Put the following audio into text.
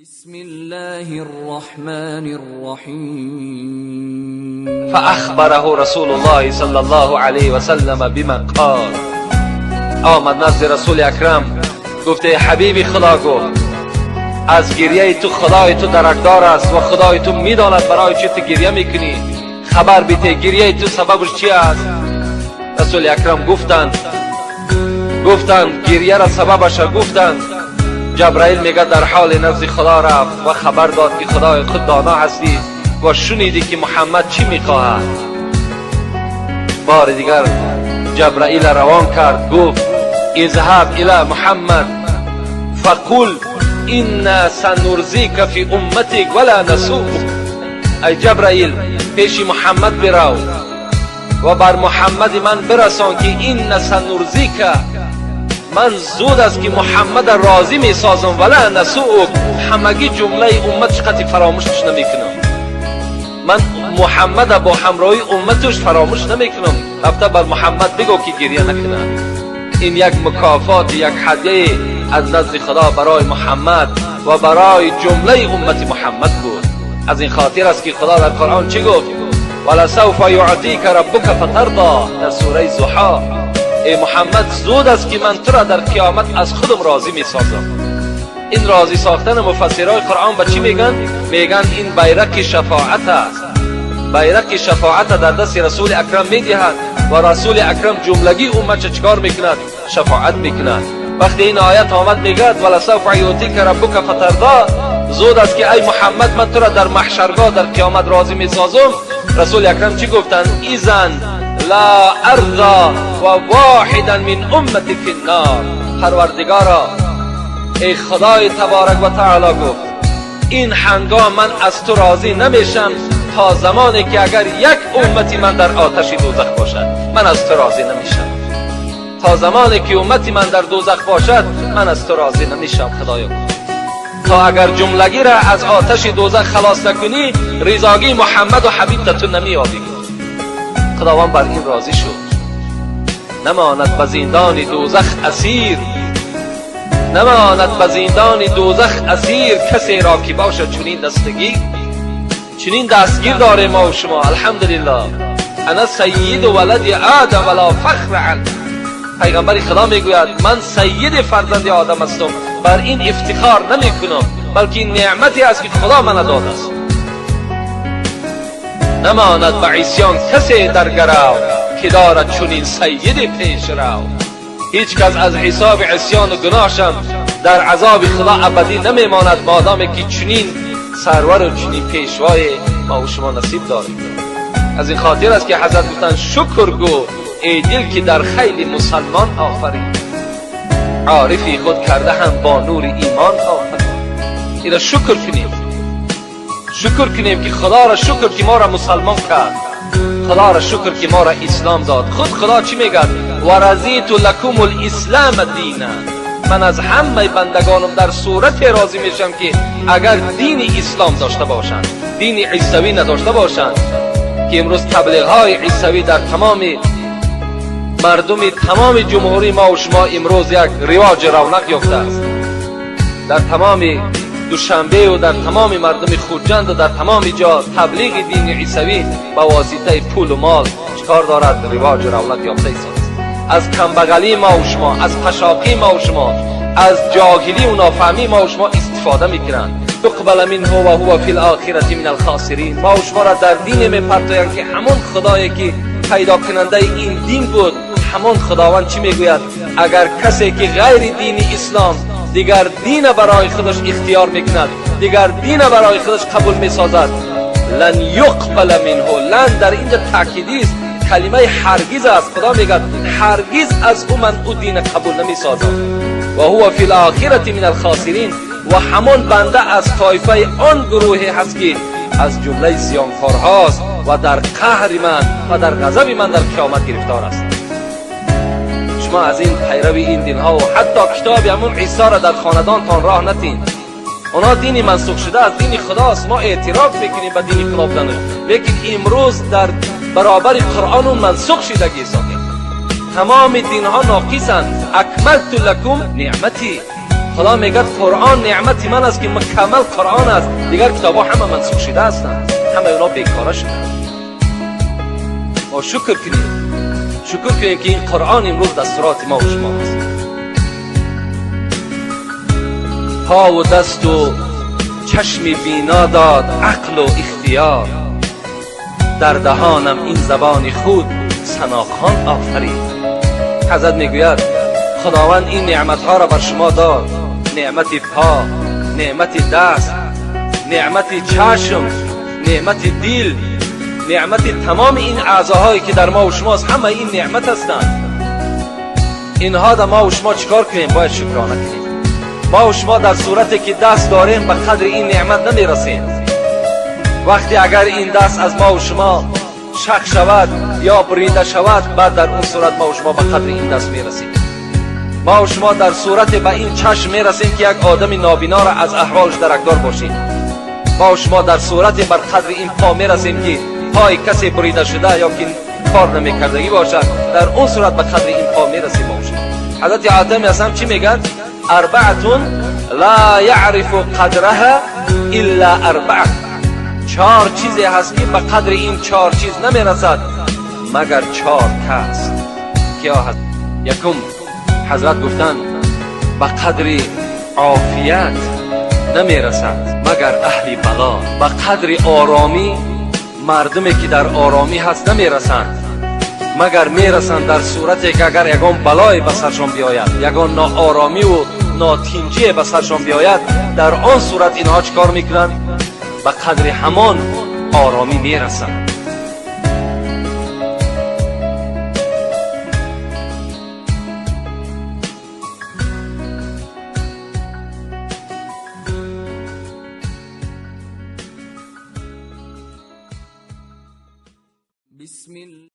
بسم الله الرحمن الرحيم. فأخبره رسول الله صلى الله عليه وسلم بما قال. آمد نزد رسول اکرم، گفت ای حبیبی خدا، گفت از گریه تو خدای تو درکدار است و خدای تو میداند برای چی تو گریه میکنی. خبر بیته، گریه تو سببش چی است؟ رسول اکرم گفتند گریه را سببش را گفتند. جبرائیل میگه در حال نزد خدا رفت و خبر داد که خدای خود دانا هستی و شنیدی که محمد چی میخواهد. بار دیگر جبرائیل روان کرد، گفت اذهب الى محمد فقل إنا سنرضيك في أمتك ولا نسوءك. ای جبرائیل، پیش محمد برو و بر محمد من برسان که إنا سنرضيك، من زود است که محمد راضی می سازم، ولا نسوءك، همگی جمله امتش قطعی فراموشش نمیکنم. من محمد با همراهی امتش فراموش نمیکنم. رفته بر محمد بگو که گریه نکنه. این یک مکافات، یک هدیه از نزد خدا برای محمد و برای جمله امت محمد بود. از این خاطر است که خدا در قرآن چی گفت؟ ولسوف يعطيك ربك فترضى، در سوره ضحی. ای محمد، زود است که من تو را در قیامت از خودم راضی می سازم. این راضی ساختن مفسرهای قرآن به چی میگن؟ میگن این بیرق شفاعت است. بیرق شفاعت در دست رسول اکرم میدهد و رسول اکرم جملگی امت چکار میکند؟ شفاعت میکند. وقتی این آیت آمد، میگد ولسوف يعطيك ربك فترضى، زود است که ای محمد من تو را در محشرگاه، در قیامت راضی میسازم. رسول اکرم چی گفتند؟ إذا لا أرضى وواحدا من أمتي في النار. پروردگارا، ای خدای تبارک و تعالی، گفت این هنگام من از تو راضی نمیشم تا زمانی که اگر یک امتی من در آتش دوزخ باشد، من از تو راضی نمیشم. تا زمانی که امتی من در دوزخ باشد، من از تو راضی نمیشم. خدایا، تا اگر جملگی را از آتش دوزخ خلاص نکنی، رضاگی محمد و حبیب تو نمییابی. خداوند بر این راضی شد. نماند به زندان دوزخ اسیر، نماند به زندان دوزخ اسیر، کسی را که باشد چنین دستگیر. چنین دستگیر داره ما و شما، الحمدلله. أنا سيد ولد آدم ولا فخر. عن پیغمبر خدا میگوید من سید فرزند آدم هستم، بر این افتخار نمی کنم، بلکه این نعمتی است که خدا من داده است. نماند به عصیان کسی در گرو که دارد چنین سید پیش رو. هیچ کس از حساب عصیان و گناهشم در عذاب خدا ابدی نمیماند، مادامی که چنین سرور و چنین پیشوای ما و شما نصیب داریم. از این خاطر است که حضرت گفتند شکر گو ای دل که در خیل مسلمان آفرید، عارفی خود کرده هم با نور ایمان آفرید. اینا شکر کنیم، شکر کنیم که خدا را شکر که ما را مسلمان کرد، خدا را شکر که ما را اسلام داد. خود خدا چی میگد؟ ورضيت لكم الإسلام دينا. من از همه بندگانم در صورت راضی میشم که اگر دین اسلام داشته باشند، دین عیسوی نداشته باشند، که امروز تبلیغ های عیسوی در تمام مردم تمام جمهوری ما و شما امروز یک رواج رونق یافته است. در تمام دوشنبه و در تمام مردم خوجند و در تمام جا تبلیغ دین عیسوی با واسطه پول و مال چکار دارد؟ رواج رونق یافته است. از کمبغلی ما و شما، از پشاقی ما و شما، از جاهلی و نافهمی ما و شما استفاده میکنند. يقبل منه وهو في الآخرة من الخاسرين. ما و شما را در دین میپرتویند که همون خدایی که پیدا کننده این دین بود، همان خداوند چی میگوید؟ اگر کسی که غیر دین اسلام دیگر دین برای خودش اختیار میکند، دیگر دین برای خودش قبول میسازد، لن يقبل منه. لن در اینجا تاکیدی است، کلمه هرگز است. خدا میگد هرگز از او من او دین قبول نمیسازم. وهو في الآخرة من الخاسرين. و همان بنده از طایفه آن گروهی هست که از جمله زیانکارهاست و در قهر من و در غضب من در قیامت گرفتار است. شما از این پیروی این دین ها و حتی کتاب همون عیسی را در خاندانتان راه نتین. اونا دینی منسوخ شده از دین خداست. ما اعتراف میکنیم به دین خدا بودنش، لیکن امروز در برابر قرآن اون منسوخ شدگی ساخت. تمام دین ها ناقصند. أكملت لكم نعمتي. خدا میگه قرآن نعمت من است که مکمل قرآن است، دیگر کتاب‌ها همه منسوخ شده هستند، همه اونا بیکاره شدند. ما شکر کنیم، شکر کنیم که این قرآن امروز دستورات ما و شما است. پا و دست و چشم بینا داد عقل و اختیار، در دهانم این زبان خود ثناخوان آفرید. حضرت میگوید خداوند این نعمتها را بر شما داد، نعمت پا، نعمت دست، نعمت چشم، نعمت دل، نعمت تمام این اعضاهایی که در ما و شماست، همه این نعمت هستند. اینها در ما و شما چیکار کنیم؟ باید شکرانه کنیم. ما و شما در صورتی که دست داریم به قدر این نعمت نمیرسیم. وقتی اگر این دست از ما و شما شق شود یا بریده شود، بعد در اون صورت ما و شما به قدر این دست میرسیم. ما و شما در صورت به این چشم میرسیم که یک آدم نابینا را از احوالش درکدار باشیم. ما و شما در صورت بر قدر این پا میرسیم که پای کسی بریده شده یا که کار نمیکردگی باشد، در اون صورت به قدر این پا میرسیم. ما و شما حضرت آدم اصلا چی میگن؟ اربعة لا یعرف قدرها الا اربعة. چهار چیزی هست که به قدر این چهار چیز نمیرسد مگر چهار کس. کیا هست؟ یکم حضرت گفتند به قدر عافیت نمیرسد مگر اهل بلا. به قدر آرامی مردمی که در آرامی هست نمیرسند، مگر میرسند در صورتی که اگر یگان بلای به سرشان بیاید، یگان ناآرامی و ناتینجی به سرشان بیاید، در آن صورت اینها چیکار میکنند؟ به قدر همان آرامی میرسند. بسم الله.